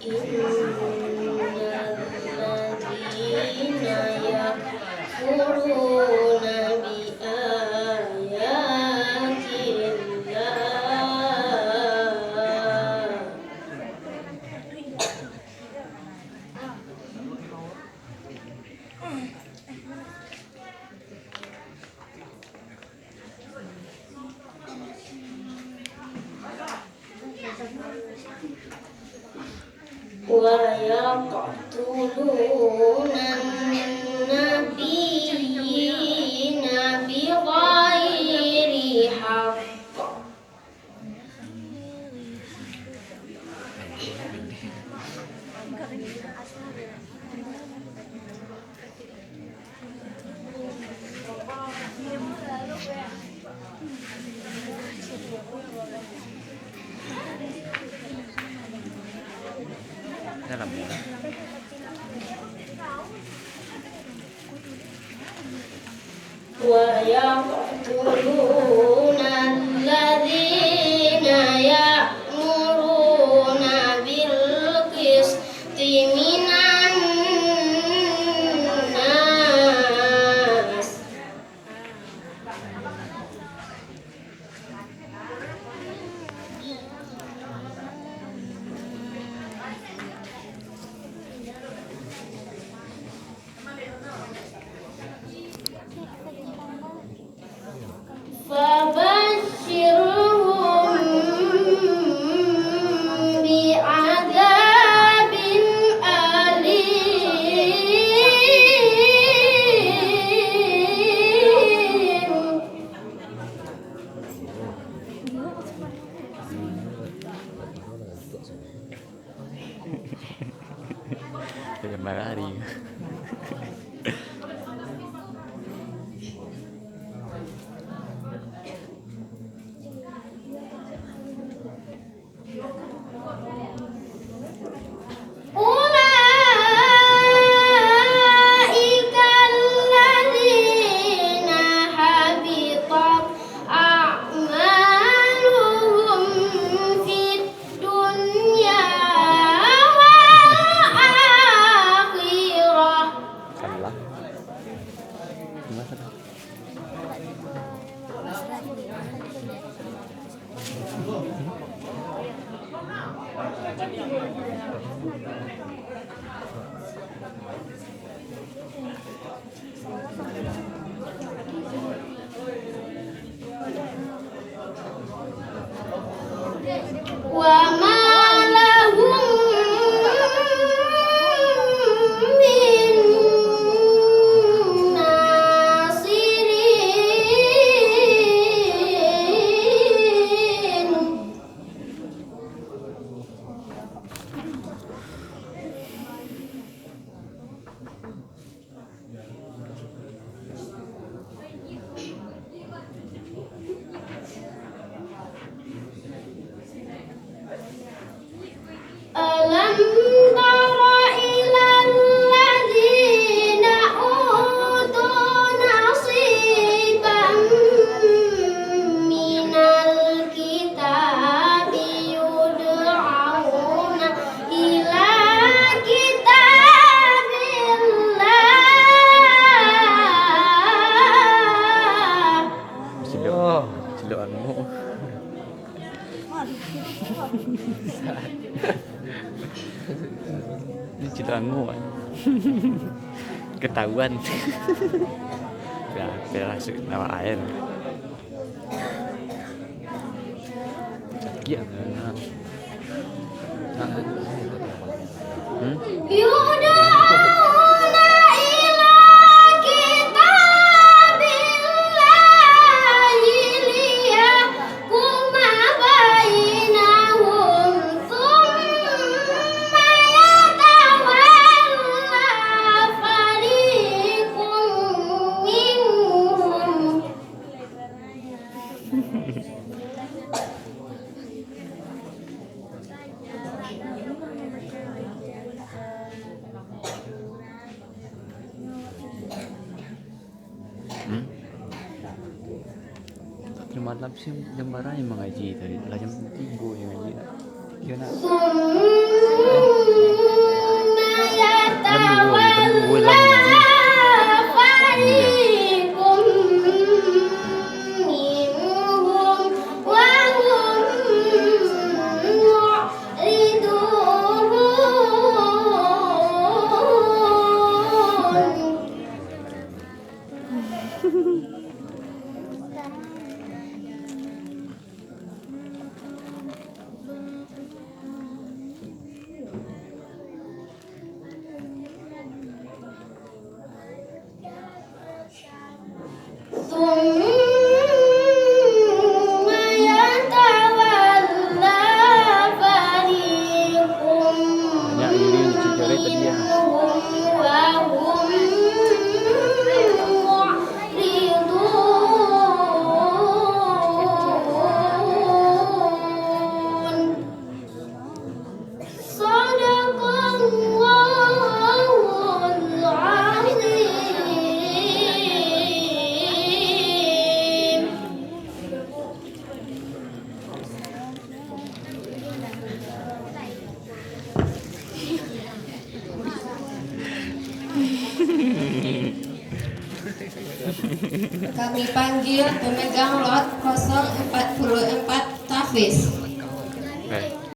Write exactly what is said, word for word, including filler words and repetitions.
إن الذين يكفرون بآيات الله ويقتلون النبيين بغير حق. Dalam. ويقتلون الذين يأمرون بالقسط من الناس. فبشرهم بعذاب أليم. Jangan marah hari. أولئك الذين حبطت أعمالهم في الدنيا والآخرة. Salah. وما لهم من ناصرين. ألم تر إلى الذين أوتوا نصيبا من الكتاب يدعون إلى كتاب الله. Cilok, cilok angok. Ni cilok angok. Ketahuan. Ya, biar masuk nama air. Sakit. Hmm? يدعون إلى كتاب الله ليحكم بينهم ثم يتولى فريق منهم. Lah siang jam bara mangaji tadi? Lah jam tigo jo ngaji nak. Iyo nak. Jam duo, jam duo lah mangaji. Iyo. ثم يتولى فريق Banyak ini yang dicoret tadi ya. منهم وهم معرضون. صدق الله العظيم. Kami panggil pemegang lot kosong empat puluh empat Tahfiz.